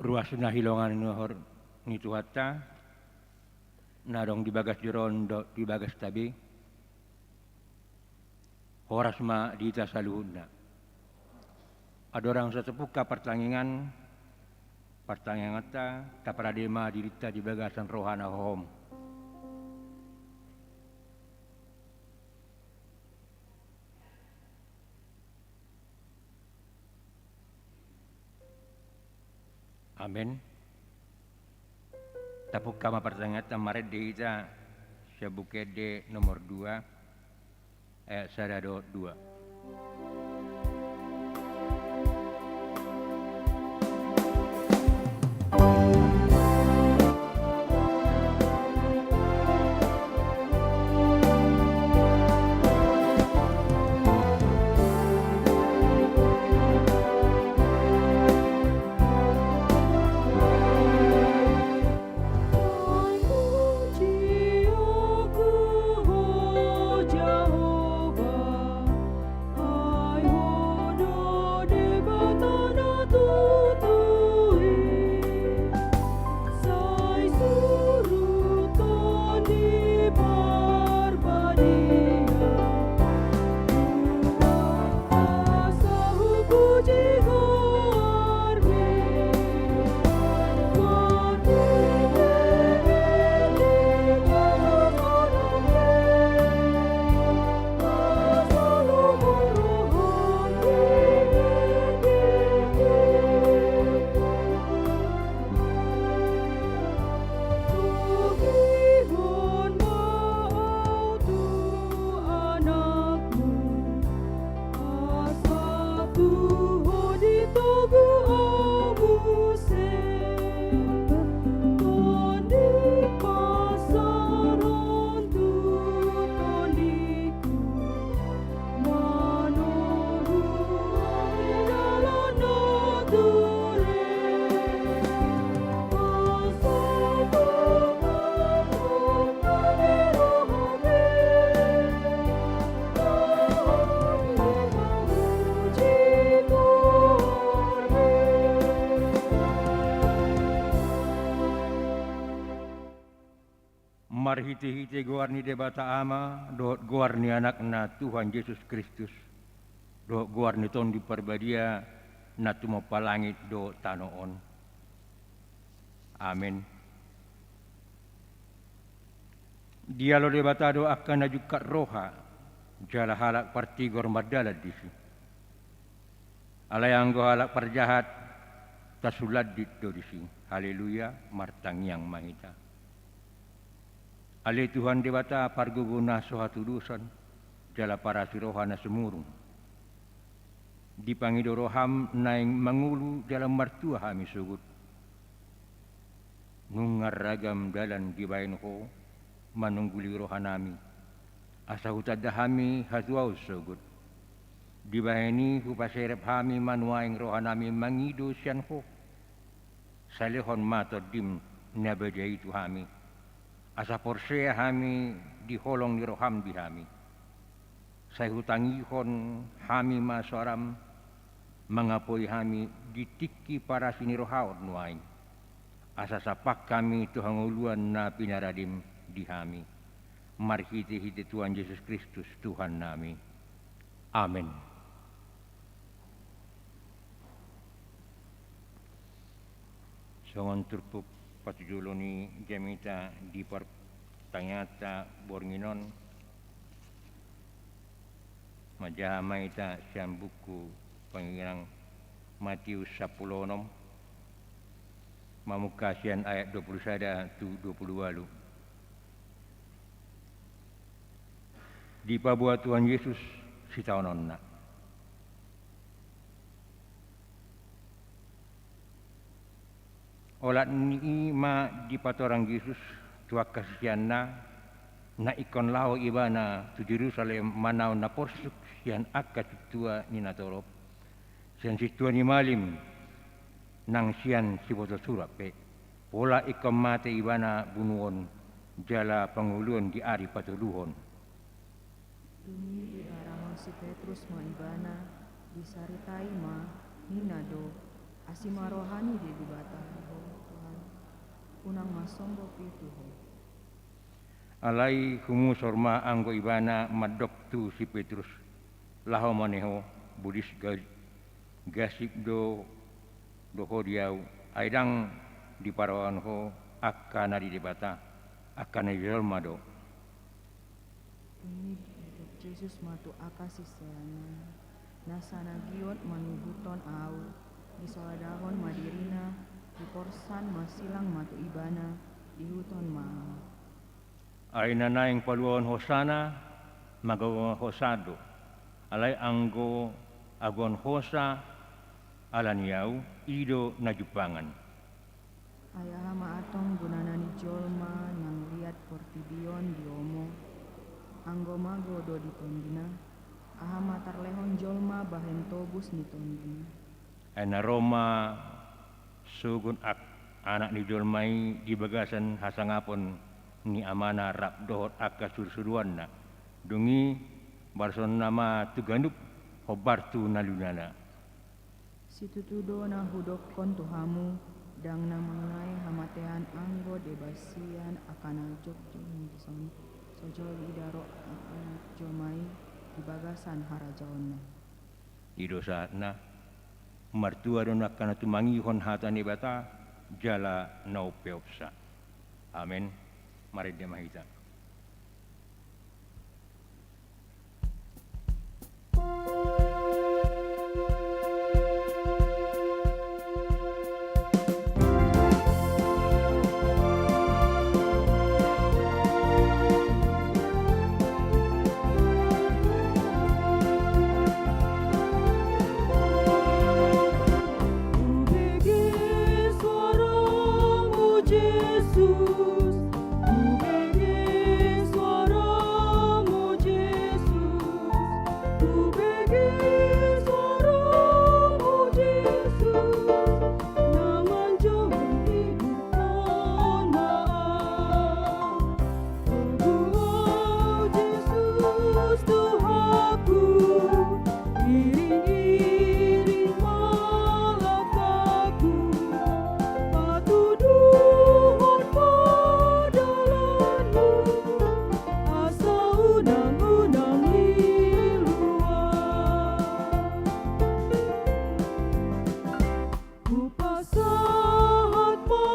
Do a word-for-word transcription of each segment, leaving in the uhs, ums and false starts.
Ruas na hinalungan ni uhur ni Tuhanta, na adong di bagas joro on dohot di bagasta be. Horas ma di hita saluhutna. Andorang so tapungka partangiangan, partangianganta, taparade ma dirinta di bagasan roha na hohom. Amen. Tapungka ma partangianganta, marende hita sian Buku Ende nomor dua, ayat sada dohot dua. Marhitehite goar ni Debata Ama dohot goar ni Anakna Tuhan Jesus Kristus dohot goar ni Tondi Parbadia na tumompa langit dohot tano on. Amen. Dialo Debata do angka na jungkat roha, jala halak partigor mardalan disi. Alai anggo halak parjahat, tasulandit do disi. Haleluya, martangiang ma hita. Ale Tuhan Debata, pargogo na so hatudosan, jala parasi roha na sumurung. Dipangido roham naeng mangolu jala martua hami sogot. Nunga ragam dalan dibahen Ho manungguli rohanami, asa hutanda hami hatuaon sogot. Dibahen i hupaserep hami ma nuaeng rohanami mangido sian Ho. Sai lehon ma Tondim na badia i tu hami, asa porsea hami di holong ni roham di hami. Sai hutangihon hami ma soaram, mangapoi hami di tingki parasi ni roha on nuaeng, asa sampang hami tu hangoluan na pinaradem di hami. Marhitehite Tuhan Jesus Kristus Tuhannami. Amen. Songon turpuk patujolo ni jamita di partangianganta borngin on, manjaha ma hita sian buku Pangirangan Matius sampulu onom, mamungka sian ayat dua pulu sada tu dua pulu ualu. Dipaboa Tuhan Jesus sitaononna. Olat ni i ma dipatorang Jesus tu angka siseanna, na ingkon laho Ibana tu Jerusalem manaon na porsuk sian angka sintua ni natorop, sian sintua ni malim, nang sian siboto surat pe. Pola ingkon mate Ibana bunuon jala pangoluon di ari patoluhon. Dung i diharangon si Petrus ma Ibana, disaritai ma, ninna do: Asi ma roha ni Debata ho, Tuhan, unang ma sombong pitu ho. Alai humusor ma anggo ibana mandok tu si Petrus, laho ma ne ho, bulis ga-, gasip do, do ho di ahu, ai ndang diparrohahon ho angka na di Debata, angka na di jolma do. Dung i didok Jesus ma tu angka siseanna, nasa na giot mangihuthon ahu, disoladahon ma dirina, diporsan ma silang ma tu ibana, diihuthon ma ahu. Ai na naeng paluahon hosana, manggogohon hosa do. Alai anggo agohon hosa ala ni ahu, i do na jumpangan. Ai aha ma antong gunana ni jolma na liat portibi on diomo, anggo mago do di tondina? Aha ma tarlehon jolma bahen tobus ni tondina? Ai na ro ma sogot ak-, Anak ni jolma i di bagasan hasangapon ni Amana rap dohot angka surusuruanna. Dung i barsonna ma tu ganup, hombar tu na lunana. Situtu do na hudokkon tu hamu, ndang na mangae hamatean anggo deba sian angka na jongjong dison, so jolo didok Anak ni jolma i di bagasan harajaonna. I do sahatna, martua do angka na tumangihon hata ni Debata, jala na umpeopsa. Amen. Marende ma hita. Hubege suaramu, Jesus. Hubege suaramu, Jesus. Hubege suaramu, Jesus. Na manjou hidupkon ma au. Togu Ho, Jesus Tuhanku, iring-iring ma langkahku, patuduhon ma dalanmu, asa unang-unang lilu au. Hupasahat ma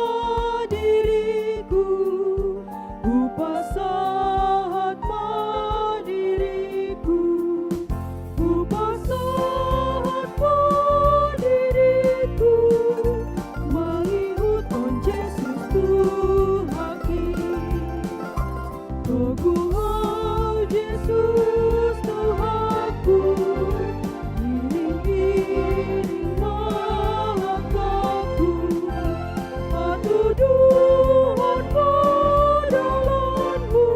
diriku, hupasahat ma diriku, hupasahat ma diriku, mangihuthon Jesus Tuhanki. Togu Ho, Jesus Tuhanku, iring-iring ma langkahku, patuduhon ma dalanmu,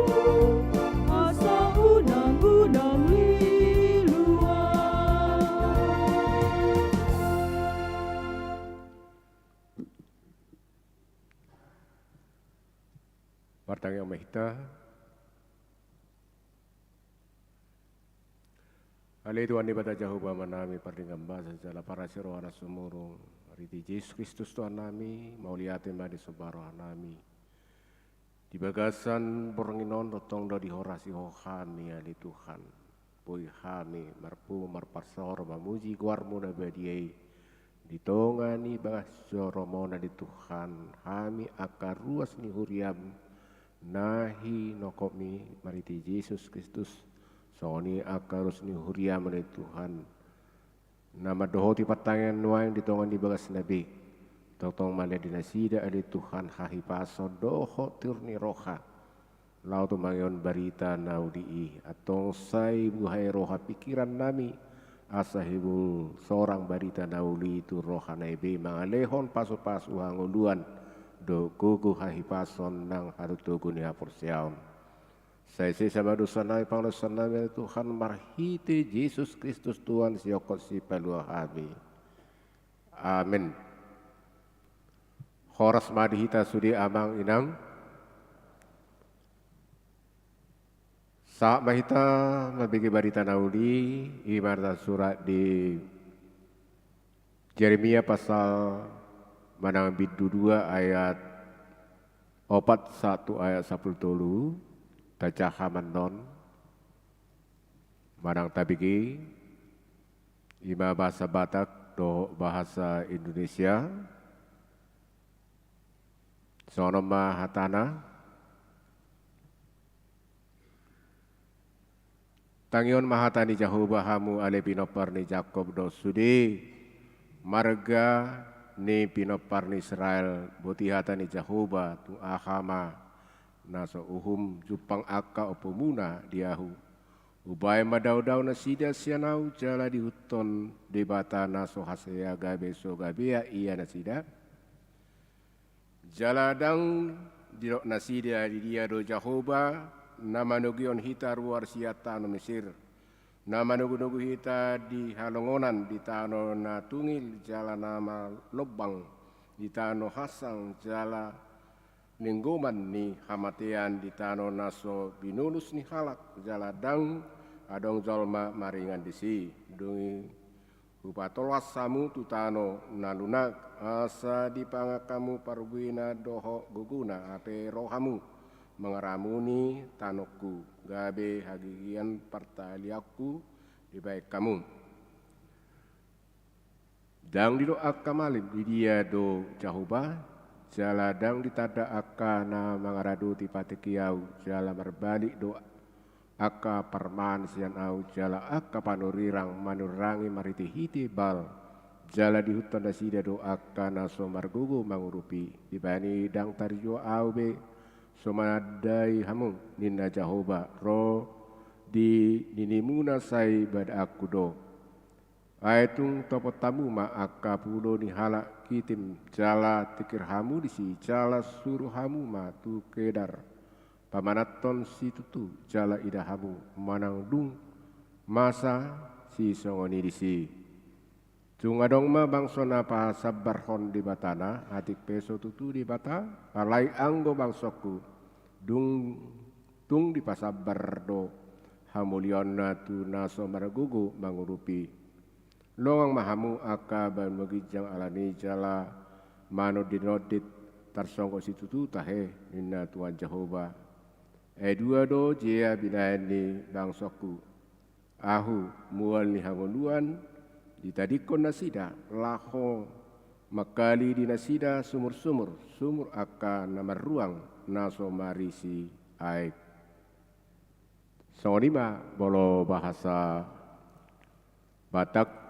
asa unang-unang lilu au. Martangiang ma hita. Ale Tuhan Debata Jahowa Amanami, pardenggan basa jala parasi roha na sumurung, marhite Jesus Kristus Tuhannami, mauliate ma disomba rohanami. Di bagasan borngin on tongtong do dihorasi Ho hami, ale Tuhan. Boi hami marpungu marparsaoran mamuji goarmu na badia i. Di tonga ni bagas joro-Mu, ale Tuhan, hami angka ruas ni huriam na hinongkopmi marhite Jesus Kristus, songon i angka ruas ni huriam, ale Tuhan, na mandohoti partangiangan nuaeng di tonga ni bagasna be. Tongtong ma ale di nasida, ale Tuhan, hahipason dohot tiur ni roha laho tumangihon barita na uli i. Antong sai buhai roha pingkirannami, asa hibul sorang barita na uli i tu roha nai be, mangalehon pasupasu hangoluan dohot gogo hahipason nang hatotogu ni haporseaon. Sai sesa ma dosanami, pangalusanami, ale Tuhan, marhite Jesus Kristus Tuhan, sihongkop sipalua hami. Amen. Horas ma di hita sude, amang inang. Sahat ma hita mambege barita na uli, i ma na tarsurat di Jeremia pasal manang bindu dua ayat opat sahat tu ayat sampulu tolu. Tajaha ma annon manang tabege, i ma bahasa Batak dohot bahasa Indonesia. Songon on ma hatana. Tangihon ma hata ni Jahowa hamu ale pinompar ni Jakob dohot sude marga ni pinompar ni Israel, boti hata ni Jahowa, tung aha ma na so uhum jumpang angka ompumuna di ahu. Hubaen ma daodao nasida sian ahu jala diihuthon Debata na so hasea gabe so gabea ia nasida. Jala ndang didok nasida, didia do Jahowa na manogihon hita ruar sian tano Mesir, na manogunogu hita di halongonan di tano na tungil jala na malombang, di tano hansang jala linggoman ni hamatean, di tano na so binolus ni halak jala ndang adong jolma maringan disi. Dung i hupatolhas hamu tu tano na lunag, asa dipangan hamu parbuena dohot gogona, hape ro hamu mangaramuni tanongku, gabe hagigian partalianku dibaen hamu. Ndang didok angka malim, didia do Jahowa, jala ndang ditanda angka na mangaradoti patikki ahu, jala marbalik do angka parman sian ahu jala angka panurirang manurrangi marhitehite Baal, jala diihuthon nasida do angka na so margogo mangurupi. Dibaen i ndang tarjua ahu be so manandai hamu, ninna Jahowa, ro di ninimuna sai badaanku do. Ai tung topot hamu ma angka pulo ni halak Kitim, jala tingkir hamu disi, jala suru hamu ma tu Kedar pamananhon situtu, jala ida hamu manang dung masa sisongon i disi. Tung adong ma bangso na pasambarhon Debatana, atik pe so tutu Debata, alai anggo bangsongku, dung tung dipasambar do hamuliaonna tu na so margogo mangurupi. Longang ma hamu angka banuaginjang alani jala manonditnondit tarsonggot situtu tahe, ninna Tuhan Jahowa. Ai dua do jea binahen ni bangsongku. Ahu, mual ni hangoluan, ditadingkon nasida, laho mangkali di nasida sumursumur, sumur angka na marruang na so marisi aek. Songon i ma molo bahasa Batak.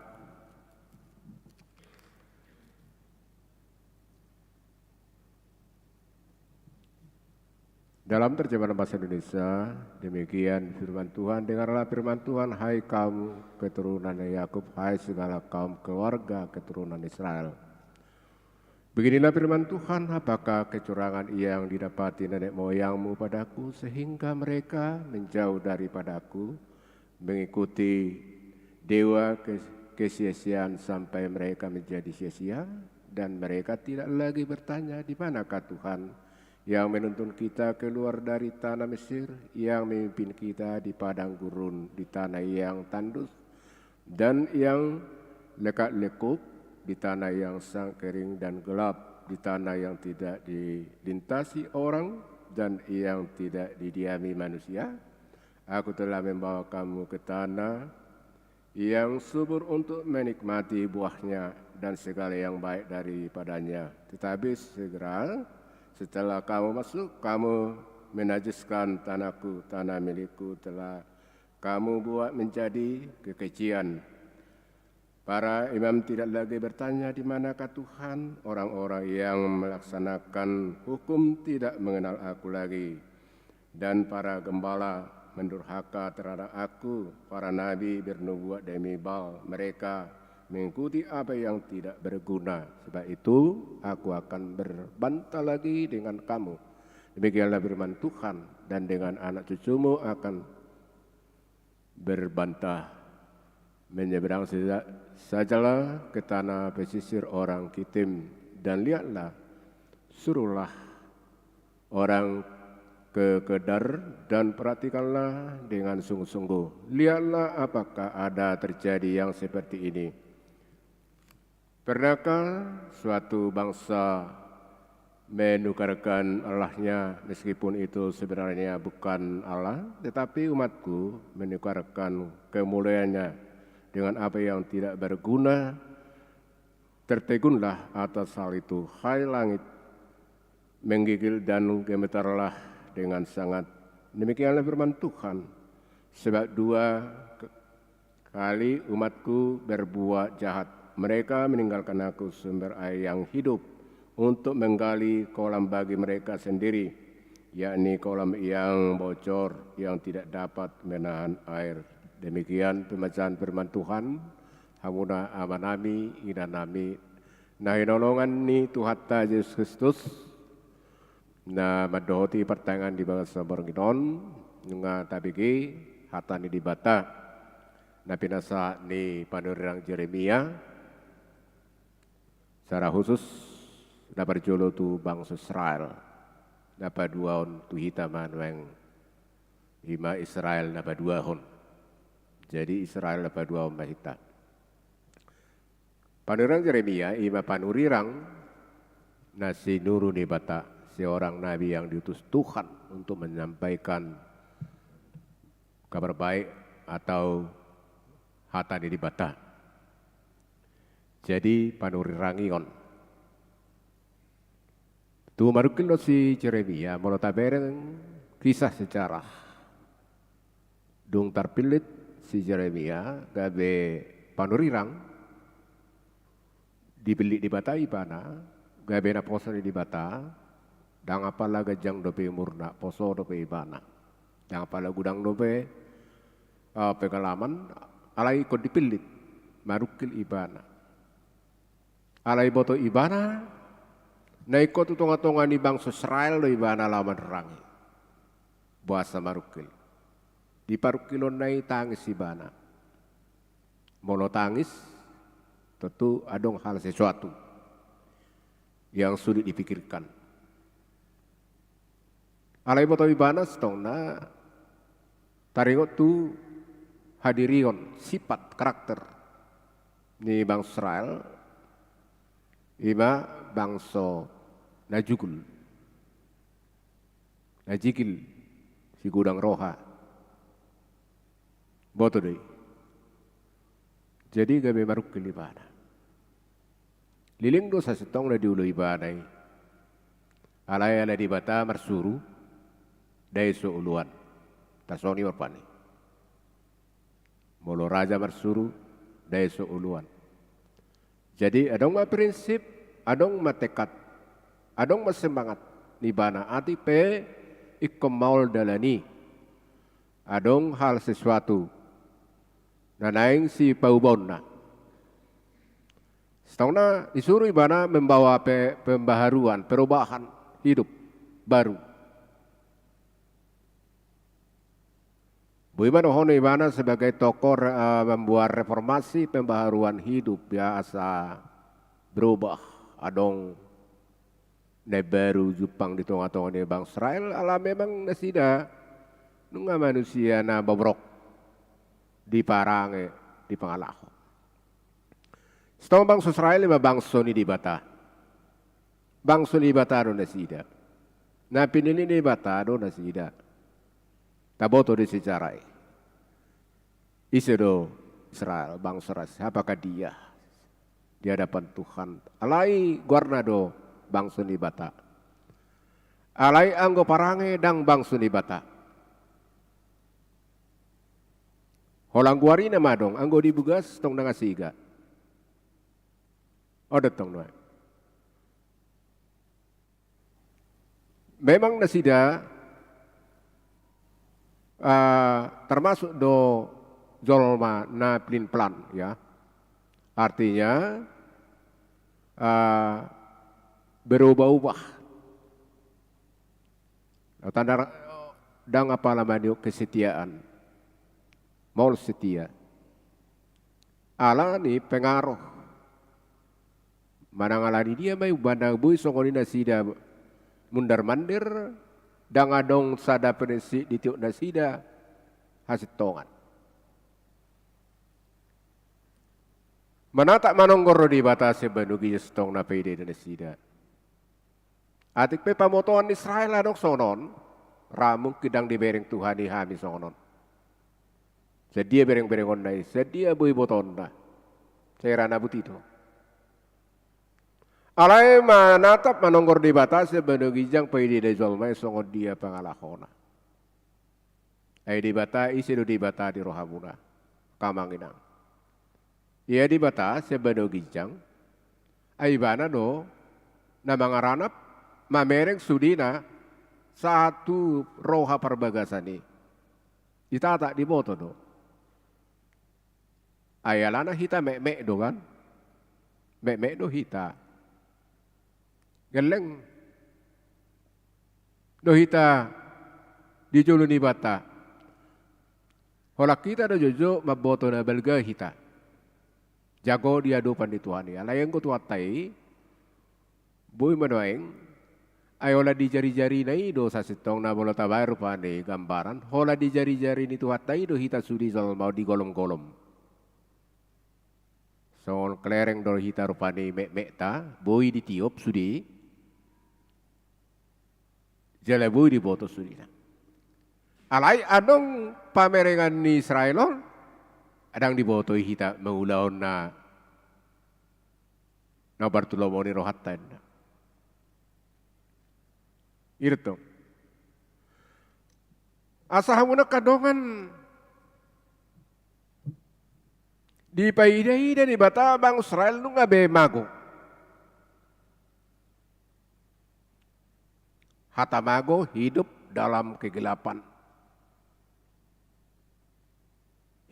Dalam terjemahan bahasa Indonesia, demikian firman Tuhan. Dengarlah firman Tuhan, hai kaum keturunan Yakub, hai segala kaum keluarga keturunan Israel. Beginilah firman Tuhan, apakah kecurangan yang didapati nenek moyangmu padaku, sehingga mereka menjauh daripada-Ku, mengikuti dewa ke-, kesia-siaan sampai mereka menjadi sia-sia, dan mereka tidak lagi bertanya, "Di manakah Tuhan yang menuntun kita keluar dari tanah Mesir, yang memimpin kita di padang gurun, di tanah yang tandus, dan yang lekak-lekuk, di tanah yang sangat kering dan gelap, di tanah yang tidak dilintasi orang, dan yang tidak didiami manusia?" Aku telah membawa kamu ke tanah yang subur untuk menikmati buahnya dan segala yang baik daripadanya. Tetapi segera setelah kamu masuk, kamu menajiskan tanah-Ku, tanah milik-Ku telah kamu buat menjadi kekejian. Para imam tidak lagi bertanya, "Di manakah Tuhan?" Orang-orang yang melaksanakan hukum tidak mengenal Aku lagi. Dan para gembala mendurhaka terhadap Aku, para nabi bernubuat demi Baal, mereka mengikuti apa yang tidak berguna. Sebab itu, Aku akan berbantah lagi dengan kamu. Demikianlah firman Tuhan, dan dengan anak cucumu akan berbantah. Menyeberang saja-, sajalah ke tanah pesisir orang Kitim, dan lihatlah, suruhlah orang ke Kedar, dan perhatikanlah dengan sungguh-sungguh. Lihatlah apakah ada terjadi yang seperti ini. Pernahkah suatu bangsa menukarkan allahnya, meskipun itu sebenarnya bukan Allah? Tetapi umatku menukarkan kemuliaannya dengan apa yang tidak berguna. Tertegunlah atas hal itu, hai langit, menggigil dan gemetarlah dengan sangat. Demikianlah firman Tuhan. Sebab dua kali umatku berbuat jahat. Mereka meninggalkan aku, sumber air yang hidup, untuk menggali kolam bagi mereka sendiri, yakni kolam yang bocor, yang tidak dapat menahan air. Demikian pembacaan firman Tuhan. Hamuna amanami, inanami, na hinaholongan ni Tuhanta Jesus Kristus, na mandohoti partangiangan di bagasan borngin on, nunga tabege hata ni Debata na pinasahat ni panurirang Jeremia, secara khusus na parjolo tu bangso Israel, na paduahon tu hita ma nuaeng, ima Israel na paduahon. Jadi Israel na paduahon ma hita. Panurirang Jeremia ima panurirang na sinuru ni Debata, seorang nabi yang diutus Tuhan untuk menyampaikan kabar baik atau hata ni Debata. Jadi panurirang i on. Tu marungkil do si Jeremia, molo tabereng kisah sejarah. Dung tarpillit si Jeremia gabe panurirang, dipillit Debata ibana, gabe naposo ni Debata, ndang apala ganjang dope umurna, poso dope ibana. Ndang apala godang dope, eh, pengalaman, alai ingkon dipillit, marungkil ibana. Alai boto ibana, na ingkon tu tonga-tonga ni bangso Israel do ibana laho manurirang i. Boasa marungkil? Di parungkilonna i tangis ibana. Molo tangis, tentu adong hal sesuatu yang sulit dipikirkan. Alai boto ibana sitongna taringot tu hadirion, sifat, karakter ni bangso Israel, ima bangso na jugul, na jigil, sigodang roha. Boto do i. Jadi gabe marungkil ibana. Leleng do sasintongna diolo ibana i. Alai ala Debata marsuru, ndai so oloan. Tarsongon i ma rupani. Molo raja marsuru, ndai so oloan. Jadi adong ma prinsip, adong ma tekad, adong ma semangat ni ibana, atik pe ingkon maol dalan i. Adong hal sesuatu na naeng sipaubaonna. Sitongna disuru ibana membawa pe-, pembaharuan, perubahan hidup baru. Boi ma dohonon ibana sebagai tokoh re-, eh, membuat reformasi, pembaharuan hidup, ya, asa berubah, adong na baru jumpang di tonga-tonga ni bangso Israel, ala memang nasida nunga manusia na bobrok, diparange, dipangalaho. Sitong bangso Israel ima bangso ni Debata. Bangso ni Debata do nasida. Na pinillit ni Debata do nasida. Taboto do sejarah i. Ise do Israel, bangso Israel, siapakah dia di hadapan Tuhan? Alai goarna do bangso ni Debata. Alai anggo parange ndang bangso ni Debata. Holan goar i nama adong, anggo di Bugas tong na nga siga. On do tong nuaeng. Memang nasida, eh, termasuk do jolma na pelin-pelan, ya. Artinya, eh, berubah-ubah. Tanda ra-, ndang apala manjou kesetiaan. Maol setia. Ala ni pengaruh. Manang ala ni dia ma i umbahen na boi songon i nasida mundar-mandir, ndang adong sada prinsip di tiop nasida hasintongan. Manatap manonggor do Debata sian banua ginjang, sintong na paida-ida nasida. Atik pe pamotoan ni Israel adong songon on, ra mungkin ndang dibereng Tuhan i hami songon on. Sian dia bereng-berengonna i, sian dia boi ibotoonna? Sai ra na boti do. Alai manatap manonggor Debata sian banua ginjang, paida-ida jolma i songon dia pangalahona. Ai Debata ise do Debata di rohamuna, angka amang inang? Ia Debata sian banua ginjang, ai Ibana do na mangaranap, mamereng sudena sahat tu roha parbagasan i. Ditata, diboto do. Ai alana hita mekmek do kan? Mekmek do hita. Gelleng do hita di jolo ni Ibanta. Holan hita do joujou mamboto na balga hita. Jago di adopan ni Tuhan i. Alai anggo Tuhanta i, boi ma nuaeng, ai holan di jari-jarina i do sasintongna molo tabaen rupani gambaran, holan di jari-jari ni Tuhanta i do hita sude jolma on digolom-golom. Songon kelereng do hita rupani mekmekta, boi ditiop sude, jala boi diboto sudena. Alai adong pamerengan ni Israel on, ndang diboto i hita mangulahon na, na partulomo ni rohanta, ninna. I do tong. Asa hamu angka dongan, dipaida-ida Debata bangso Israel nunga be mago. Hata mago hidup dalam kegelapan.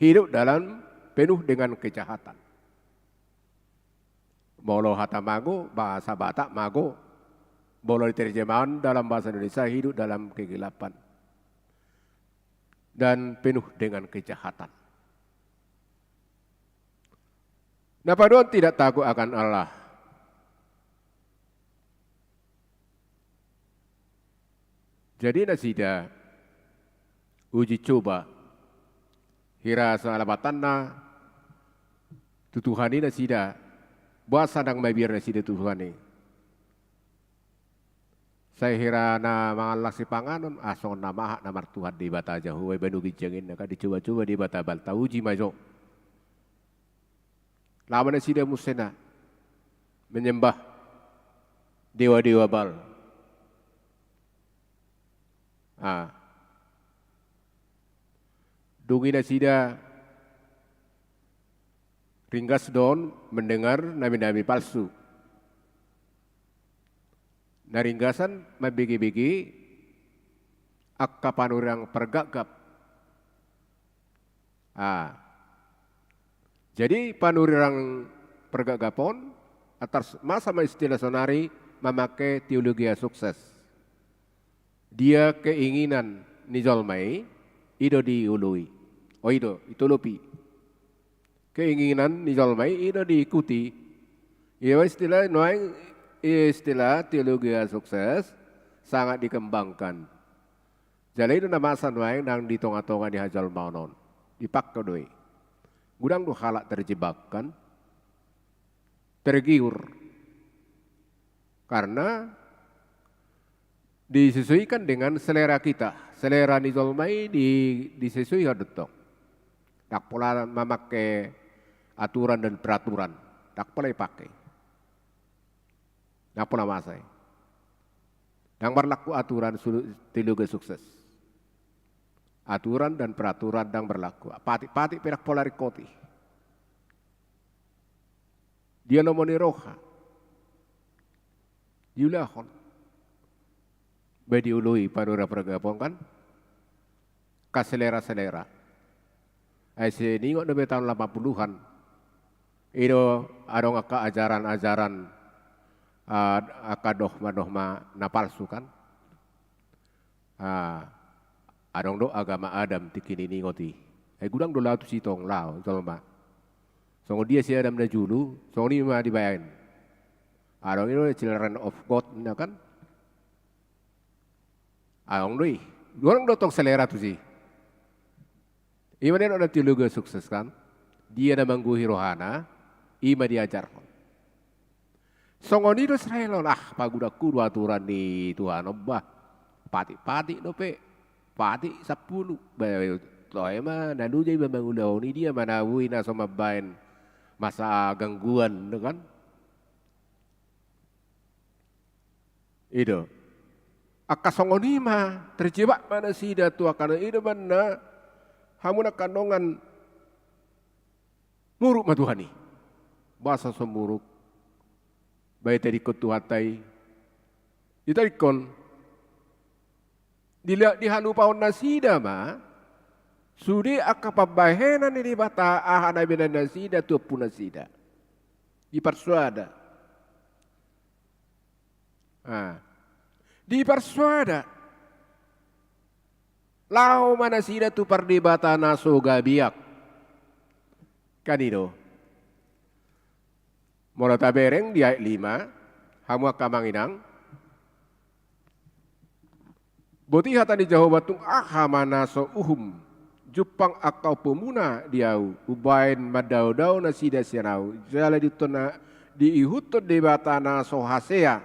Hidup dalam penuh dengan kejahatan. Molo hata mago, bahasa Batak mago, molo diterjemahkan dalam bahasa Indonesia, hidup dalam kegelapan dan penuh dengan kejahatan. Na paduahon, tidak takut akan Allah. Jadi nasida uji coba, hira salapatanna tu Tuhan i nasida, boasa ndang mabiar nasida tu Tuhan i. Sai hira na mangallang sipanganon, ah, songon na mahak na martuhan Debata Jahowa i banua ginjang i, ninna kan, dicoba-coba Debata Baal, tauji ma jo. Laho ma nasida muse na menyembah dewa-dewa Baal. Ah. Dung i nasida ringgas do on mendengar nabi-nabi palsu. Na ringgasan mambege-bege angka panurirang pargapgap. Ah. Jadi panurirang pargapgap on, atas masa ma istilah sonari, mamake teologia sukses. Dia keinginan ni jolma i, i do diului. O, i do, itolopi. Keinginan ni jolma i, i do diikuti. Ia istilah nuaeng, istilah teologia sukses sangat dikembangkan. Jala i do na masa nuaeng nang di tonga-tonga ni hajolmaon on. Dipake do i. Godang do halak terjebak kan, tergiur. Karena disesuaikan dengan selera kita. Selera ni jolma i di, disesuaikan do tong. Ndang pola mamake aturan dan peraturan. Ndang pola ipake. Ndang pola masa i. Ndang marlaku aturan su-, teologia sukses. Aturan dan peraturan ndang marlaku. Patik-patik pe ndang pola ringkoti. Dia lomo ni roha. Diulahon. Ba diului panurirang pargapgap on kan. Angka selera-selera. Ai siningot dope taon delapan puluhan. I do adong angka ajaran-ajaran, ah, angka dogma-dogma na palsu kan. Ah, adong do agama Adam tingki niningot i. Ai godang do laho tusi tong, laho jolma. Songon dia si Adam na julu, songon i ma dibaen. Adong i do Children of God, ninna kan. Adong do i. Godang do tong selera tusi. I ma ninna teologia sukses kan. Dia na manggohi rohana, I ma diajarhon. Songon i do Israel on, ah, pagodangku do aturan ni Tuhan on bah. Patik-patik dope, patik sampulu. Bah, toe ma na loja iba mangulahon i, dia ma na boi na so mambaen masa gangguan do kan. I do. Angka songon i ma, terjebak ma nasida tu angka na i do banna, hamu na angka dongan. Muruk ma Tuhan i. Boasa so muruk? Baen tadingkon Tuhanta i. Ditadingkon. Dila-, dihalupaon nasida ma sude angka pambahenan ni Debata, aha na binaen nasida tu ompu nasida. Diparsoada. Ah. Diparsoada. Laho ma nasida tu pardebata na so gabeak. Kan i do. Molo tabereng di ayat lima, hamu angka amang inang. Boti hata ni Jahowa, tung aha ma na so uhum jumpang angka ompumuna di ahu, umbaen mandaodao nasida sian ahu, jala diihuthon na, diihuthon Debata na so hasea,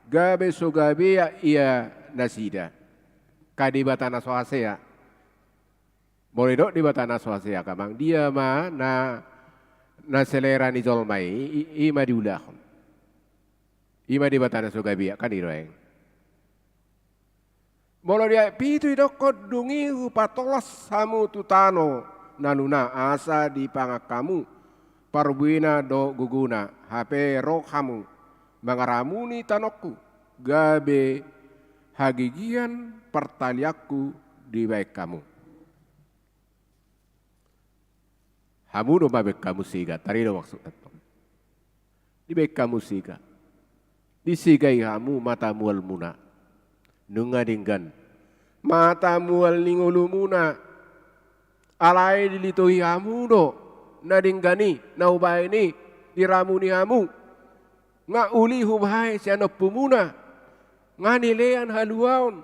gabe so gabeak ia nasida. Angka Debata na so hasea. Molo didok Debata na so hasea, angka amang, dia ma na, na selera ni jolma i, i, i ma diulahon. I ma Debata na so gabeak, kan i do aeng. Molo di ayat pitu didokkon, dung i hupatolas hamu tu tano na nuna, asa dipangan hamu parbuena dohot gogona, hape ro hamu mangaramuni tanongku, gabe hagigian partalianku dibaen hamu. Hamu do ma baen hamu sega, tarido maksudna tong. Dibaen hamu sega. Disegai hamu mata mualmuna. Nunga denggan mata mual ni ngolumuna. Alai dilitohi hamu do na denggan i, na hubaen i, diramuni hamu. Nga uli hubaen sian ompumuna. Nga nilean haluaon.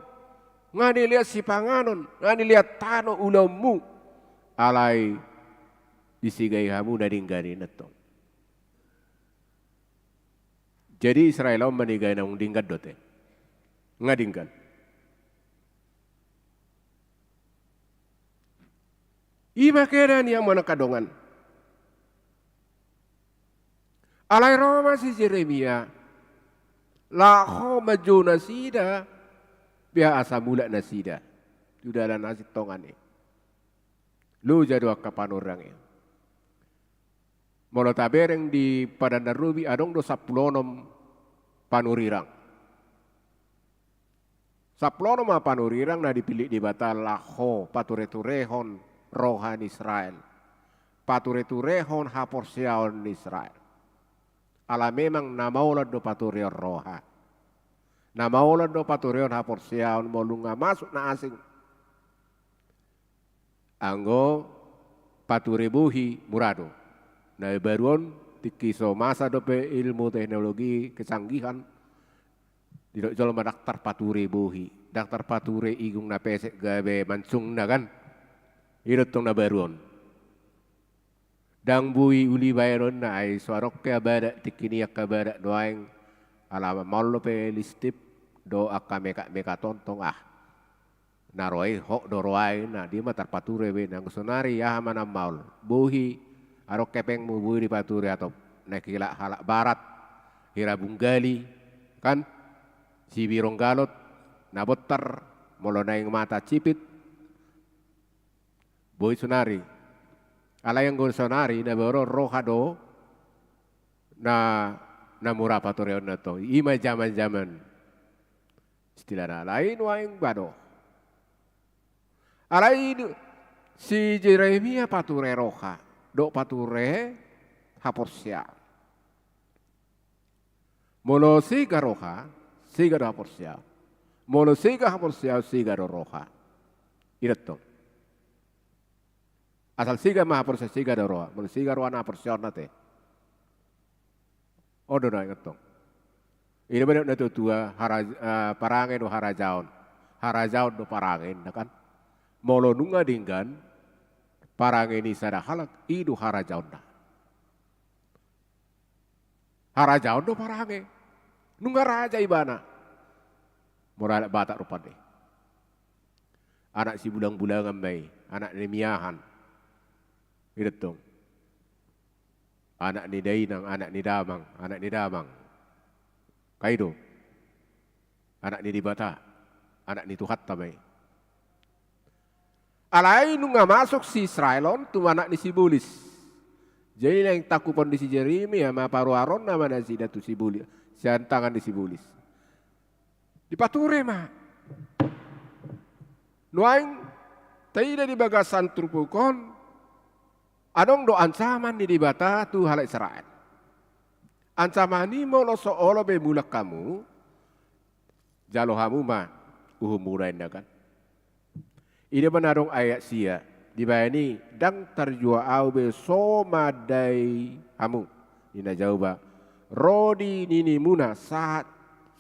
Nga nilean sipanganon. Nga nilean tano ulaonmu. Alai disegai hamu na denggan i, ninna tong. Jadi Israel on manegai naung denggan do ate. Nga denggan. I ma keadaan i, amang angka dongan. Alai ro ma si Jeremia, laho manjou nasida, beha asa mulak nasida tu dalan na sintongan i. Loja do angka panurirang i. Molo tabereng di Padan na Robi, adong do sampulu onom panurirang. Sampulu onom ma panurirang na dipillit Debata laho patureturehon roha ni Israel, patureturehon haporseaon ni Israel. Ala memang na maol do patureon roha. Na maol do patureon haporseaon molo nunga masuk na asing. Anggo pature bohi mura do. Na baru on, tingki so masa dope ilmu teknologi, kecanggihan, didok jolma ndang tarpature bohi, ndang tarpature igung na pesek gabe mansungna, kan. I do tong na baru on. Ndang boi uli baenonna, ai so adong pe abadak tingki ni angka badak nuaeng, ala maol dope listip dohot angka mekatmekat on tong, ah. Na ro i hot do roha i, na dia ma tarpature be. Nanggo sonari aha ma na maol? Bohi, adong hepengmu, boi dipature atop na hela halak barat, hira bunggali, kan? Sibirong galot, na bontar, molo naeng mata cipit. Boi sonari. Alai anggo sonari na baru on roha do na, na mura patureonna tong. I ma jamanjaman. Istilahna, alai nuaeng ba do. Alai si Jeremia pature roha dohot pature haporseaon. Molo sega roha, sega do haporseaon. Molo sega haporseaon, sega do roha. I do tong. Asal sega ma haporseaon, sega do roha. Molo sega roha, na haporseaon ate. On do na ingot tong. I do ba didok natuatua, hara-, eh, parange do harajaon. Harajaon do parange, ninna, kan. Molo nunga denggan parange ni sada halak, i do harajaonna. Harajaon do parange. Nunga raja ibana. Molo halak Batak rupani. Anak sibulang-bulangan ma i, anak ni miahan. I do tong. Anak ni dainang, anak ni damang, anak ni damang. Kan i do. Anak ni Debata, anak ni Tuhanta ma i. Alai nunga masuk si Israel on tu anak ni sibolis. Jadi naeng tangkuphon ni si Jeremia ma paruaronna ma nasida tu sibolis, sian tangan ni sibolis. Dipature ma. Nuaeng taida di bagasan turpuk on, adong do ancaman ni Debata tu halak Israel. Ancaman i molo so olo be mulak hamu, jalo hamu ma uhum mura inna kan. I do ma na adong ayat sia, dibaen i, ndang tarjua ahu be so mandai hamu, ninna Jahowa, ro di ninimuna sahat,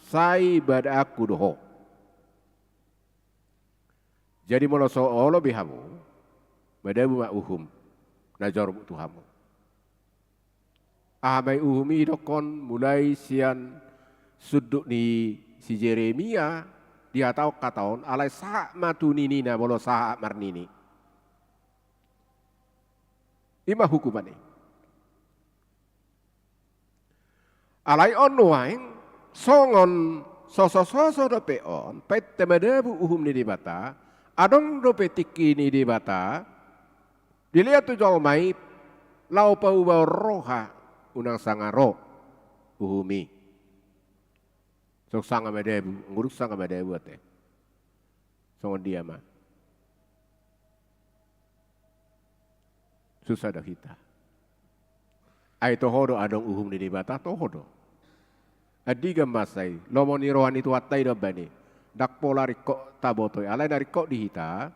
sai badaanku do ho. Jadi molo so olo be hamu, madabu ma uhum na jormuk tu hamu. Aha ma i uhum i dokkon, mulai sian sundut ni si Jeremia, dihatahon hata on, alai sahat ma tu ninina molo sahat marnini. I ma hukuman i. Alai on nuaeng, songon sosososo dope on, painte madabu uhum ni Debata, adong dope tingki ni Debata, dilehon tu jolma i, laho paubahon roha, unang sanga ro uhum i. Songon sanga madabu, anggo dung sanga madabu ate. Songon dia ma. Susah do hita. Ai toho do adong uhum ni Debata, toho do. Andigan masa i, lomo ni roha ni Tuhanta i do bani. Ndang pola ringkot taboto i, alai na ringkot di hita.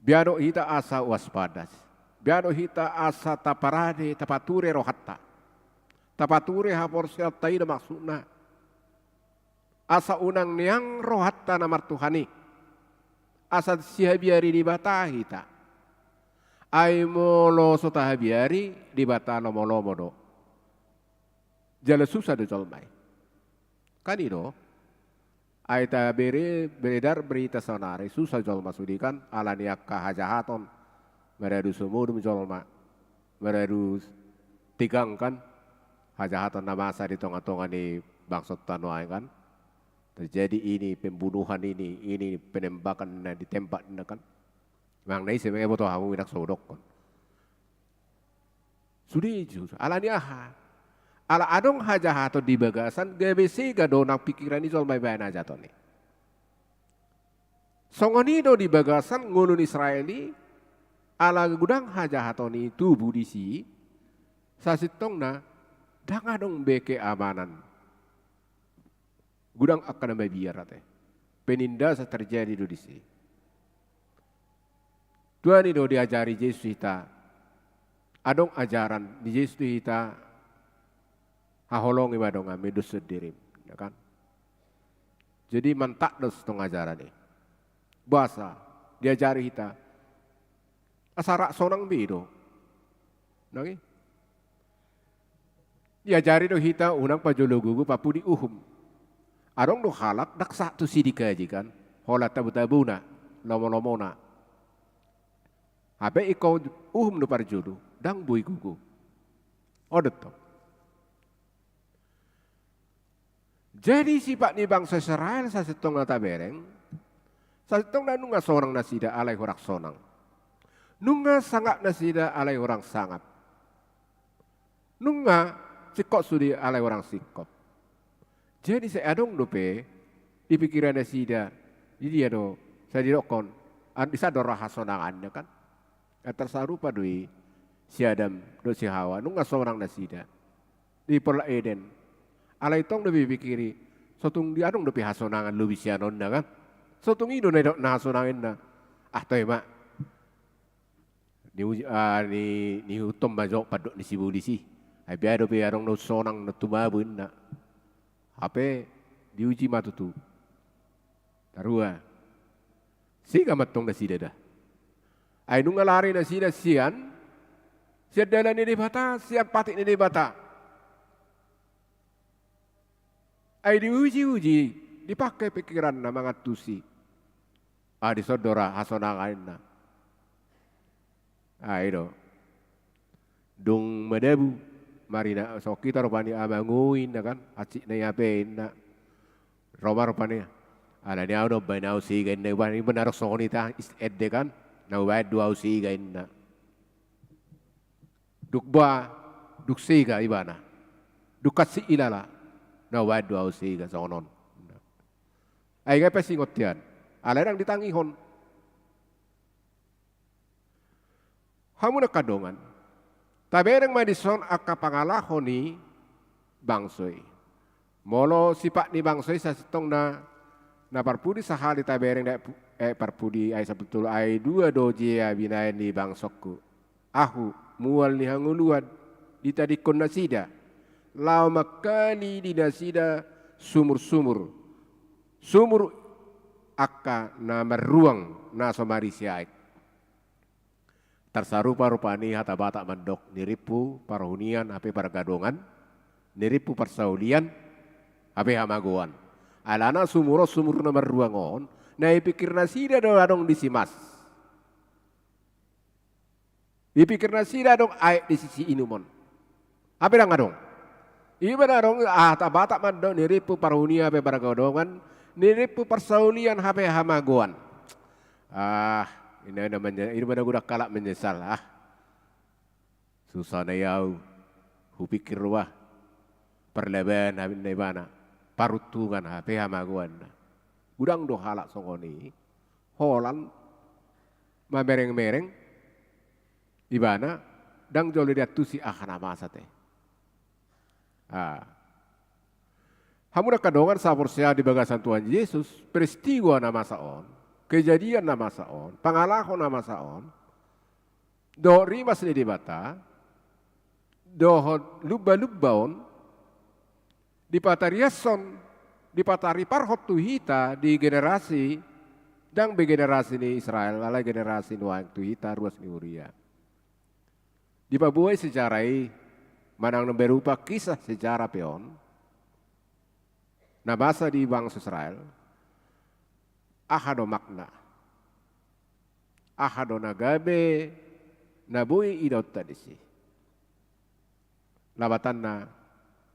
Biar do hita asa waspada. Biar do hita asa taparade, tapature rohanta. Tapature haporseaonta i do maksudna. Asa unang neang rohanta na martuhan i. Asa sihabiari Debata hita. Ai molo so tahabiari Debata lomolomo do. Jala susah do jolma i. Kan i do. Ai tabere, beredar berita saonari, susah jolma sude kan, ala ni angka hajahaton, maradu sumodom jolma, maradu tegang kan, hajahaton na masa di tongatonga ni bangsonta nuaeng kan. Terjadi ini pembunuhan ini, ini penembakan na ditembak na kan. Manang na ise ma i, boto hamu, minak so hudokkon. Sude i, susah. Ala ni aha? Ala adong hajahaton di bagasan, gabe sega do nang pikiran ni jolma i baen hajahaton i. Songon i do di bagasan ngolu ni Israel i, ala godang hajahaton i tubu disi, sasintongna ndang adong be keamanan. Godang angka na mabiar ate. Penindasan terjadi do disi. Tuani do diajari Jesus hita. Adong ajaran ni Jesus tu hita. Haholongi ma donganmi dos sondirim, ya kan? Jadi mantap do tong ajaran i. Boasa diajari hita. Asa rap sonang be do. Nang i. Diajari do hita unang pajolo gogo pampudi uhum. Adong do halak ndang sahat tu sidik aji kan. Holan tabutabuna, lomolomona. Hape ingkon uhum do parjolo, ndang boi gogo. On do tong. Jadi sifat ni bangso Israel sasintongna tabereng, sasintongna nunga sonang nasida alai hurang sonang. Nunga sangap nasida alai hurang sangap. Nunga singkop sude alai hurang singkop. Jadi sai adong dope di pikiran nasida, di dia do, sai didokkon, an-, di san do ra hasonanganna kan. Antar sarupa do i si Adam dohot si Hawa, nunga sonang nasida. Di Porlak Eden. Alai tong do be dipikiri, so tung di adong dope hasonangan lobi sian on na kan. So tung i do na didok na hasonangan na. Ah, toe ma. Ni uji, ah, ni, ni hutom ma jo pandok ni sibolis i. Ai bia dope adong na sonang na tumabo inna. Hape diuji ma tutu. Tarua. Sega ma tong nasida da. Ai nunga lari nasida sian, sian dalan ni Debata, sian patik ni Debata. Ai diuji-uji, dipake pikiranna mangantusi. Ah, dison do ra hasonangan ninna. Ah, i do. Dung madabu, marina, songon hita rupani, amangu inna kan, hansit nai hape inna. Ro ma rupani, alani ahu do umbahen ahu sega inna, umbahen i benar songon hita, is-, ende kan, na umbahen do ahu sega inna. Dung ba, dung sega ibana. Dung hansit ilala, na umbahen do ahu sega songon on. Ai nga pe singot hian, alai ndang ditangihon. Hamu na angka dongan, tabereng ma dison angka pangalaho ni bangso i. Molo sipat ni bangso i sasintongna, na parpudi sahali tabereng, eh, parpudi ai sabetul ai dua do jea binahen ni bangsongku. Ahu, mual ni hangoluan, ditadingkon nasida. Laho mangkali di nasida sumur-sumur. Sumur angka na marruang na so marisi aek. Tarsarupa rupani hata Batak mandok, nirimpu parhunian hape pargadongan, nirimpu parsaulian hape hamagoan. Alana sumur on, sumur na marruang on, na ipikir nasida do adong disi mas. Ipikir nasida adong aek disi siinumon. Hape ndang adong. Iba na adong, ah, hata Batak mandok, nirimpu parhunian hape pargadongan, nirimpu parsaulian hape hamagoan. Ah, inna, inna manye-, inna godang halak menyesal, ah. Susa nai ahu, hupikir bah. Parlabaan hape inna ibana. Paruntungan hape hamagoan. Godang do halak songon i. Holan mamereng-mereng ibana, ndang jolo diantusi aha na masa te. Ah. Hamu na angka dongan sahaporseaon di bagasan Tuhan Jesus, peristiwa na masa on, kejadian na masa on, pangalaho na masa on, dohot rimas ni Debata, dohot lumba-lumba on, dipatariashon, dipatariparhon tu hita di generasi, ndang be generasi ni Israel, alai generasi nuaeng tu hita ruas ni huria. Dipaboa i sejarah i, manang na berupa kisah sejarah pe on, na masa di bangso Israel, aha do makna, aha do na gabe na boi idaonta disi. Lapatanna,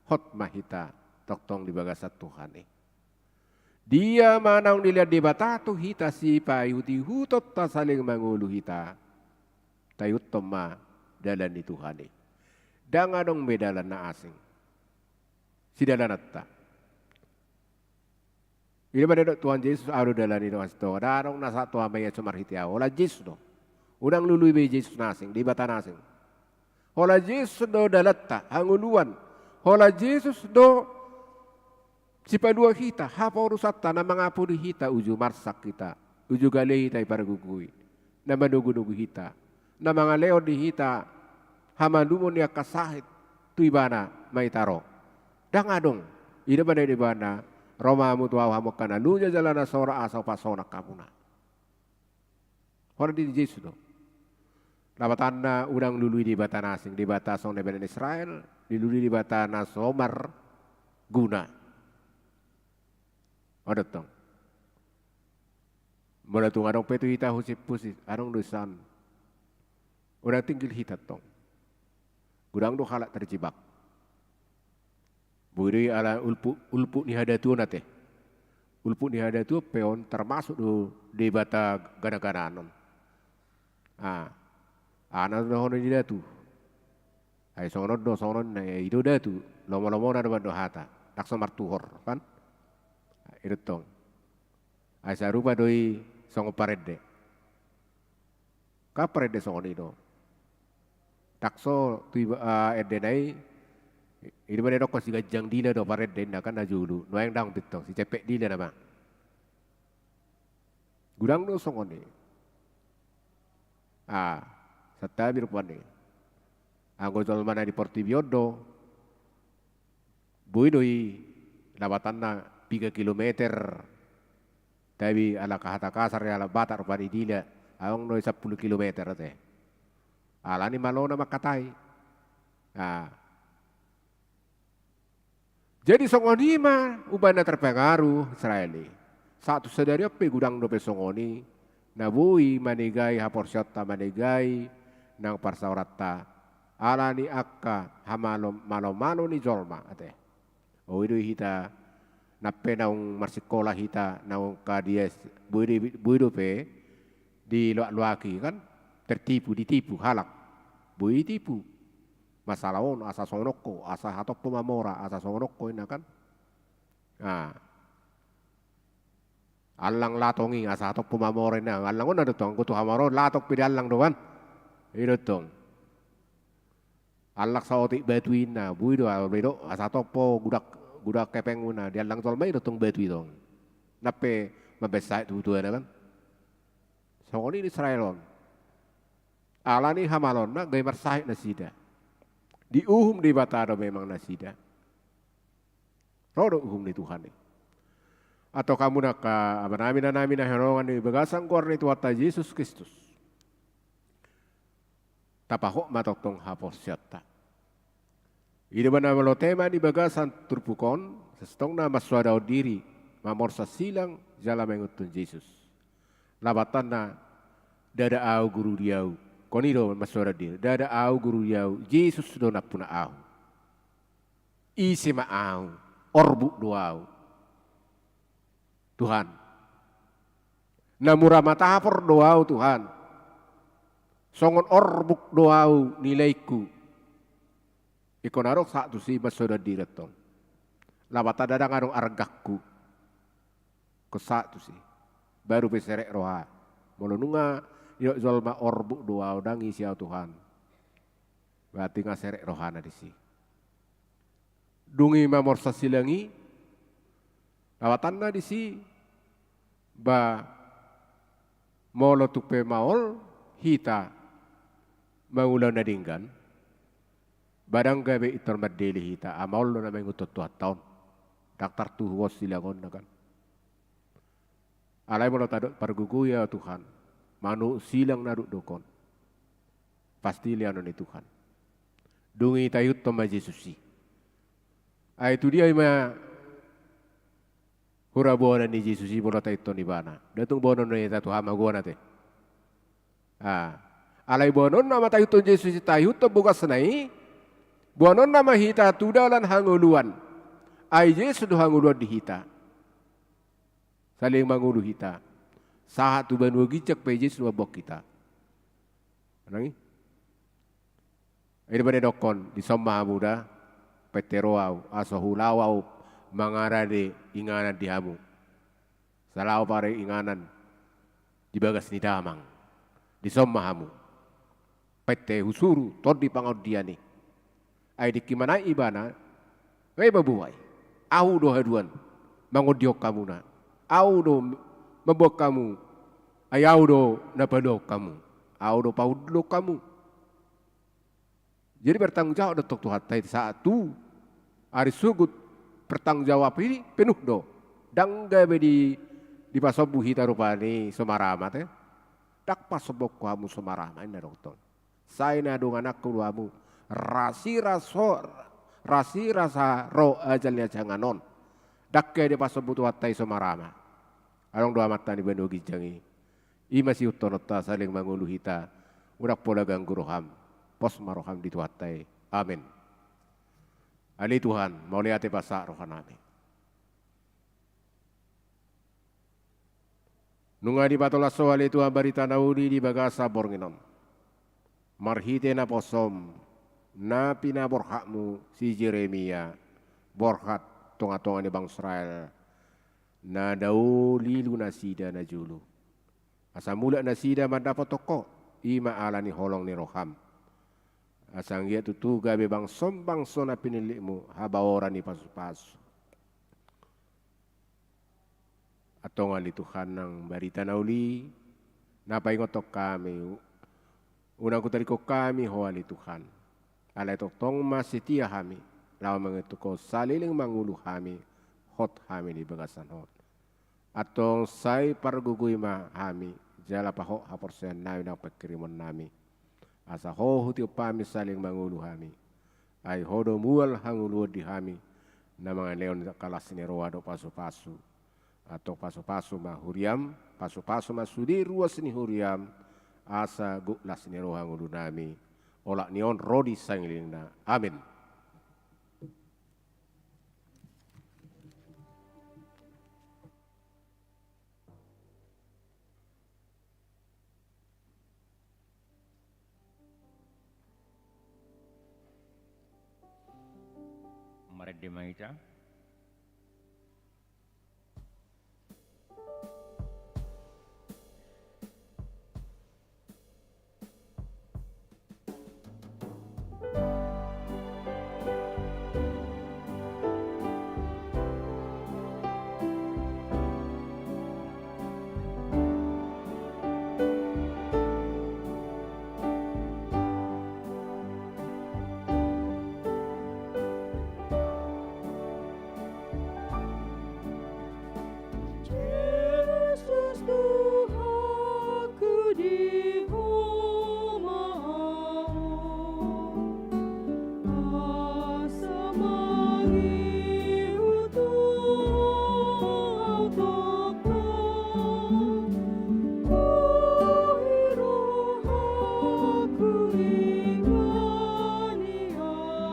hot ma hita tongtong di bagasan Tuhan i. Dia ma naung dilehon Debata tu hita sipaihut-ihuton, tasaling mangolu hita, taihuthon ma dalan ni Tuhan i. Ndang adong be dalan na asing. Sidalananta. I do ma didok Tuhan Jesus, ahu do dalan, i do hasintongan. Ndang adong na sahat tu Ama i asa marhite ahu. Holan Jesus do. Unang lului be Jesus na asing, Debata na asing. Holan Jesus do dalanta, hangoluan. Holan Jesus do sipalua hita, haporusanta, na mangapuli hita uju marsak hita, uju gale hita dipargogoi, na manogu-nogu hita, na mangalehon di hita hamalumon ni angka sahit, tu Ibana ma hita ro. Ndang adong. I do ma didok Ibana, ro ma hamu tu ahu hamu angka na lunja jala na sorat, asa hupasonang hamuna. Holan di Jesus do. Lapatanna, unang lului Debata na asing, Debata songon na binahen Israel, dilului Debata na so marguna. Adong tong. Molo tung adong pe tu hita husip-husip, adong do san. Unang tinggil hita tong. Godang do halak terjebak. Boi do i ala ulput, ulput ni hadatuon ate. Ulput ni hadatuon pe on termasuk do debata gana-ganaan on. Ah, aha na dohonon ni datu. Ai songon on do, songon on na i do datu. Lomo-lomona do mandok hata. Ndang so martuhor, kan? I do tong. Ai sarupa do i songon parende. Kan parende songon i do. Ndang so tu iba, ah, endena i, i do ma didokkon siganjang dila do parende, inna kan na jolo. Nuaeng ndang be tong, sicepek dila nama. Godang do songon i. Ah, santabi rupani. Anggo jolma na di portibi on do, boi do i lapatanna piga kilometer. Tabi ala hata kasar i, ala Batak rupani dila, adong do i sampulu kilometer ate. Alani malona mangkatai. Ah. Jadi songon i ma umbahen na terpengaruh Israel i. Sahat tu sadari on pe godang dope songon i, na boi manegai haporseaonta, manegai nang parsaoranta, ala ni angka hamalo-, malo-malo ni jolma, ate. O, i do hita, nang pe naung marsikola hita, naung ka di S-, boi do, boi dope diloak-loaki, kan? Tertipu, ditipu halak. Boi ditipu. Masalah on, asa songon on ho, asa hatop ho mamora, asa songon on ho, inna, kan? Ah. Allang latong i, asa hatop ho mamora, inna. Allang on, ado tong, anggo tu hamora on, latong pe diallang do, kan? I do tong. Allang saotik batu, inna, boi do, ah, boi do, asa hatop ho gudak, gudak hepengmuna, diallang jolma i do tong batu i tong. Nang pe mambaen sahit tu hatuana, kan? Songon i di Israel on. Ala ni hamaloonna gabe marsahit nasida. Diuhum Debata do memang nasida. Ro do uhum ni Tuhan i. Antong hamu angka amanami, inanami na hinaholongan di bagasan goar ni Tuhanta Jesus Kristus, tapahot ma tongtong haporseaonta. I do umbahen na molo tema di bagasan turpuk on, sasintongna mansoadahon diri, mamorsan silang jala mangihuthon Jesus. Lapatanna, ndada ahu guru di ahu. Songon i do mansoadahon diri. Ndada ahu guru di ahu, Jesus do nampuna ahu. Ise ma ahu, orbuk do ahu, Tuhan. Na mura matapor do ahu, Tuhan. Songon orbuk do ahu nilaingku. Ingkon adong sahat tusi mansoadahon diri antong. Lapatanna ndang adong argangku. Ingkon sahat tusi. Baru pe serep roha. Molo nunga didok jolma orbuk do ahu, ndang ise ahu, Tuhan, berarti nga serep rohana disi. Dung i mamorsan silang i, lapatanna disi, ba molo tung pe maol hita mangulahon na denggan, ba ndang gabe pintor mandele hita, ai maol do na mangihuthon Tuhanta on. Ndang tartuhu on silang on, inna, kan? Alai molo tadok pargogoi ahu, Tuhan, manuhuk silang na dokdok on, pasti lehonon ni Tuhan. Dung i taihuthon ma Jesus i. Ai tu dia i ma hura boanon ni Jesus i molo taihuthon ibana? Ndang tung boanon ni hita tu hamagoan, ate. Ah. Alai boanonna ma taihuthon Jesus i, taihuthon bogasna i, boanonna ma hita tu dalan hangoluan. Ai Jesus do hangoluan di hita. Saleleng mangolu hita. Sahat tu banua ginjang pe Jesus mamboan hita. Nang i? Ai di bade dokkon, dison ma hamu da, pette ro ahu, asa hulaho ahu mangarade inganan di hamu. Asa laho paringanan di bagas ni Damang. Dison ma hamu. Pette husuru tondi pangondian i. Ai dengke manaek ibana, ai mamboan i. Ahu do haduan mangondihon hamuna. Ahu do mamboan hamu. Ai ahu do na paluahon hamu. Ahu do pahundulhon hamu. Jadi bertanggung jawab do tong Tuhanta i sahat tu ari sogot, pertanggung jawab i penuh do. Ndang gabe di, dipasombu hita rupani so maramat, eh. Ndang pasombonku hamu so maramat, inna do tong. Sai na dongananku do hamu, rasirasa, rasirasa ro ajal ni ajangan on. Ndang gabe dipasombu Tuhanta i so maramat. Adong do Amanta ni banua ginjang i. I ma siihuthononta saleleng mangolu hita. Unang pola ganggu roham. Pos ma roham di Tuhanta i. Amen. Ale Tuhan, mauliate pasahat rohanami. Nunga dipatolhas Ho ale Tuhan barita na uli di bagasan borngin on. Marhite naposom na pinaborhatmu si Jeremia, borhat tongatonga ni bangso Israel, na dao lilu nasida najolo. Asa mulak nasida mandapothon Ho, i ma ala ni holong ni roham. Asa anggiat tutu gabe bangsom bangso na pinillitmu, habaoran ni pasupasu. Antong ale Tuhan nang barita na uli, na paingothon hami, unang hutadingkon hami Ho ale Tuhan. Alai tongtong ma setia hami, laho mangihuthon Ho saleleng mangolu hami, hot hami di bagasan hot. Antong sai pargogoi ma hami, jala pahot haporseaonnami nang panghirimonnami. Asa Ho hutiop hami saleleng mangolu hami. Ai Ho do mual hangoluon di hami, Na mangalehon las ni roha dohot pasupasu. Antong pasupasu ma huriaM, pasupasu ma sude ruas ni huriaM, asa gok las ni roha ngolunami, olat ni on ro di sangelingna. Amen. Marende ma hita. Jesus Tuhanku, di Ho ma ahu asa mangihut Ho, ahu tongtong, huhut rohangku, ingani ahu.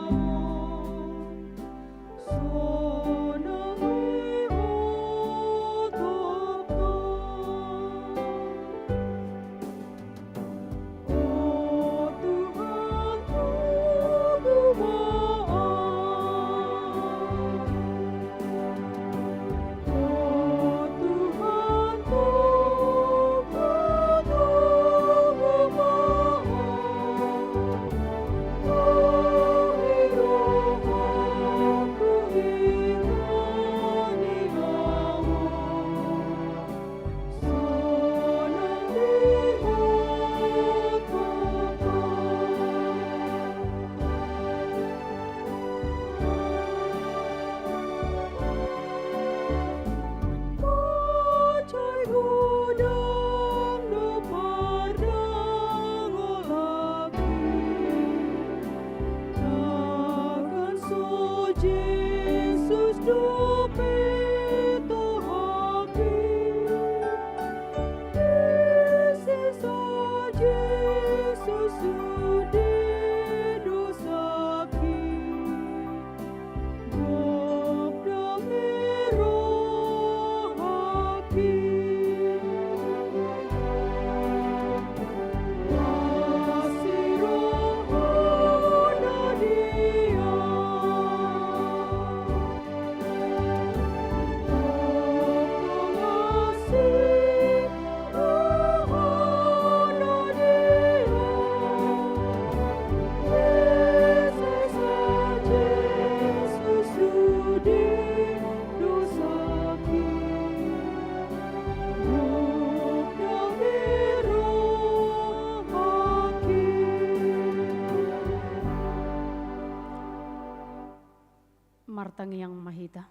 Martangiang ma hita.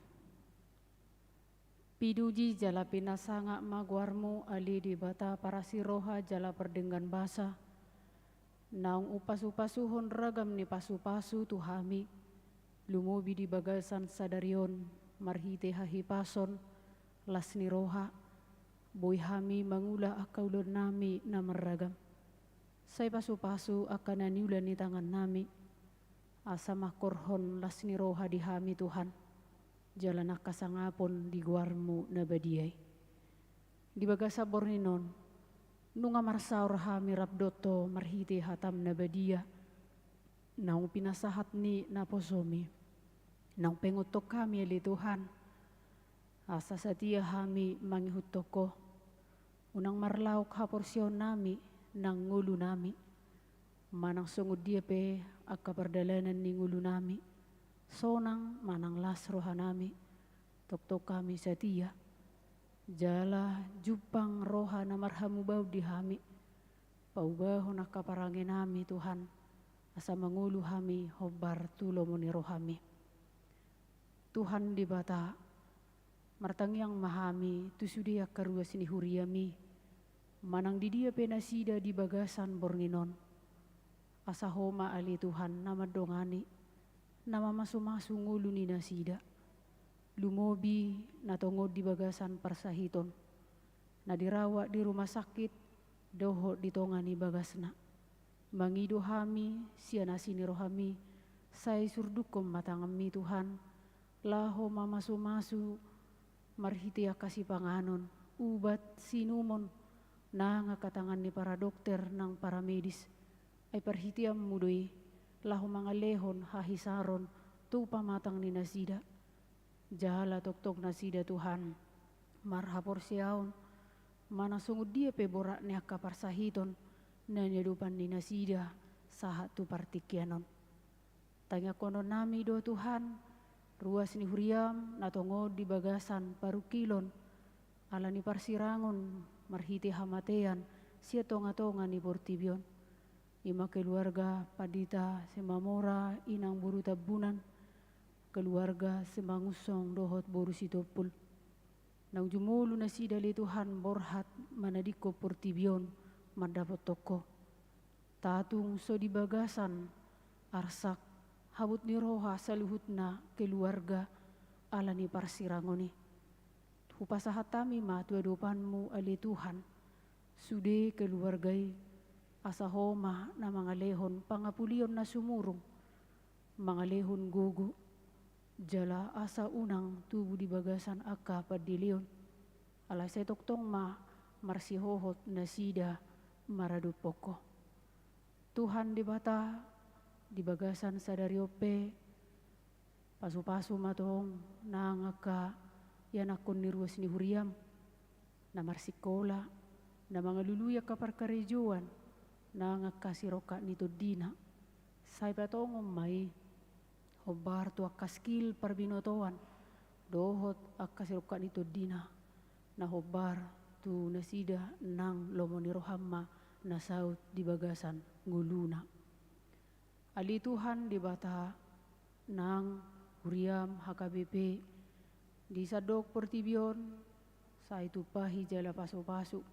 Pinuji jala pinasangap ma goarMu, ale Debata parasi roha jala pardenggan basa, naung umpasupasuhon ragam ni pasupasu tu hami, lumobi di bagasan sadari on, marhite hahipason, las ni roha, boi hami mangula angka ulaonnami na marragam. Sai pasupasu angka na niula ni tangannami, asa mangkorhon las ni roha di hami, Tuhan, jala nangkasangapon di goarMu na badia i. Di bagasan borngin on, nunga marsaor hami rap dohot Ho marhite hataM na badia, naung pinasahat ni naposoMi, naung paingothon hami, ale Tuhan, asa satia hami mangihuthon Ho. Unang marlaok haporseaonnami nang ngolunami, manang songon dia pe angka pardalanan ni ngolunami, sonang manang las rohanami, tongtong hami satia, jala jumpang roha na marhamubaon di hami, paubahon angka parangenami, Tuhan, asa mangolu hami hombar tu lomo ni rohaMi. Tuhan Debata, martangiang ma hami tu sude angka ruas ni huriaMi, manang di dia pe nasida di bagasan borngin on. Asa Ho ma, ale Tuhan, na mandongani, na mamasumasu ngolu ni nasida. Lumobi na tongon di bagasan parsahiton, na dirawat di rumah sakit dohot di tonga ni bagasna. Mangido hami sian asi ni rohami, sai surdukkon ma tanganmi Tuhan, laho mamasumasu marhite angka sipanganon, ubat, sinumon, nang angka tangan ni para dokter nang para medis. Ai parhiteanmu do i, laho mangalehon hahisaron tu pamatang ni nasida. Jala tongtong nasida Tuhan, marhaporseaon, manang songon dia pe borat ni angka parsahiton na niadopan ni nasida sahat tu partingkian on. Tangiangkononnami do Tuhan, ruas ni huriam na tongon di bagasan parungkilon, ala ni parsirangon marhite hamatean sian tongatonga ni portibi on. Ima keluarga Pandita Simamora inang boru Tambunan, keluarga Simangunsong dohot boru Sitompul. Naung jumolo nasida ale Tuhan borhat manadingkon portibi on mandapothon Ho. Tatung so di bagasan arsak habot ni roha saluhutna keluarga ala ni parsirangon i. Hupasahat hami ma tu adopanmu ale Tuhan, sude keluarga i, asa Ho ma na mangalehon pangapulion na sumurung, mangalehon gogo, jala asa unang tubu di bagasan angka pandeleon, alai sai tongtong ma marsihohot nasida maradophon Ho. Tuhan Debata, di bagasan sadari on pe, pasupasu ma tong nang angka ianakhon ni ruas ni huriam, na marsikola, na mangalului angka parkarejoan, nang angka sirongkap ni tondina. Sai patongon ma i, hombar tu angka skill parbinotoan, dohot angka sirongkap ni tondina, na hombar tu nasida nang lomo ni roham ma na saut di bagasan ngoluna. Ale Tuhan Debata, nang huriam H K B P, di sandok portibi on, sai tumpahi jala pasupasu,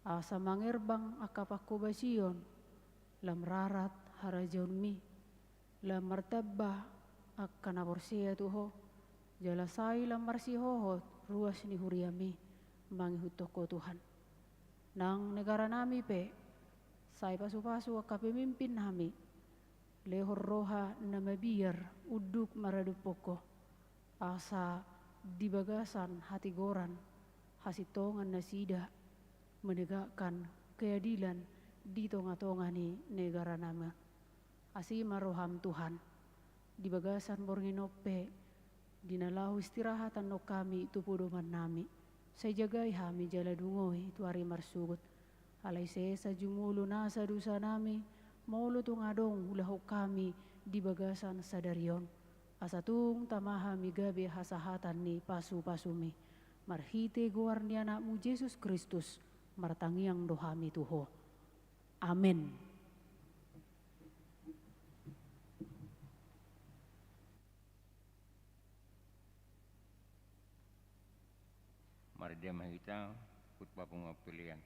asa mangerbang angka panghobasion, lam rarat harajaonmi, lam martamba angka na porsea tu Ho, jala sai lam marsihohot ruas ni huriami mangihuthon Ho Tuhan. Nang negaranami pe, sai pasupasu angka pemimpinnami, lehon roha na mabiar unduk maradophon Ho, asa di bagasan hatigoran, hasintongan nasida menegakkan keadilan di tongatonga ni negaranami. Asi ma roham Tuhan, di bagasan borngin on pe, di na laho istirahat annon hami tu podomannami, sai jagai hami jala dungoi tu ari marsogot. Alai sesa jumolo nasa dosanami, molo tung adong ulahon hami di bagasan sadari on, asa tung tama hami gabe hasahatan ni pasupasumi. Marhite goar ni Anakmu Jesus Kristus, martangiang do hami tu Ho. Amen. Marende ma hita, khotbah pengapelian.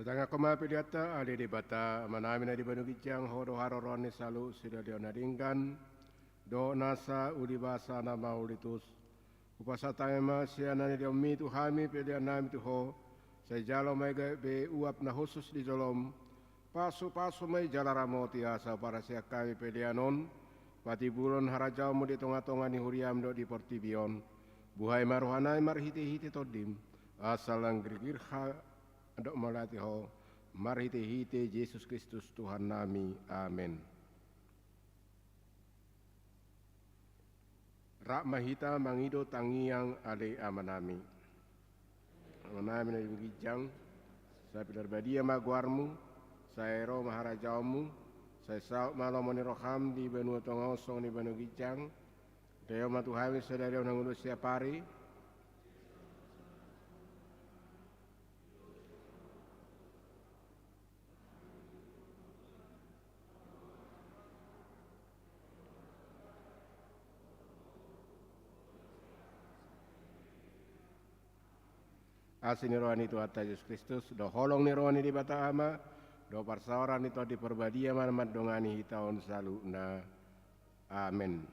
Tangiangkon ma peleanta. Ale Debata, Amanami na di banua ginjang, Ho do haroroan ni saluhut silehon na denggan dohot nasa ulibasa na mauliutus. Hupasahat hami ma sian na nilehonmi tu hami peleannami tu Ho, sai jalo ma i gabe uap na hushus di jolom. Pasupasu ma i jala ramoti asa huparsaehon hami pelean on patimbulhon harajaonmu di tongatonga ni huriam dohot di portibi on. Buhai ma rohanami marhitehite Tondim, asa lang girgir Ho dohot mauliate Ho, marhitehite Jesus Kristus Tuhannami. Amen. Rap ma hita mangido tangiang, ale Amanami. Amanami na di banua ginjang, sai pinarbadia ma goarmu, sai ro ma harajaonmu, sai saut ma lomo ni roham di banua tonga on songon i di banua ginjang. Lehon ma tu hami sadari on hangoluan siapari. Asi ni roha ni Tuhanta Jesus Kristus, dohot holong ni roha ni Debata Ama, dohot parsaoran ni Tondi Parbadia ma na mandongani hita on saluhutna. Amen.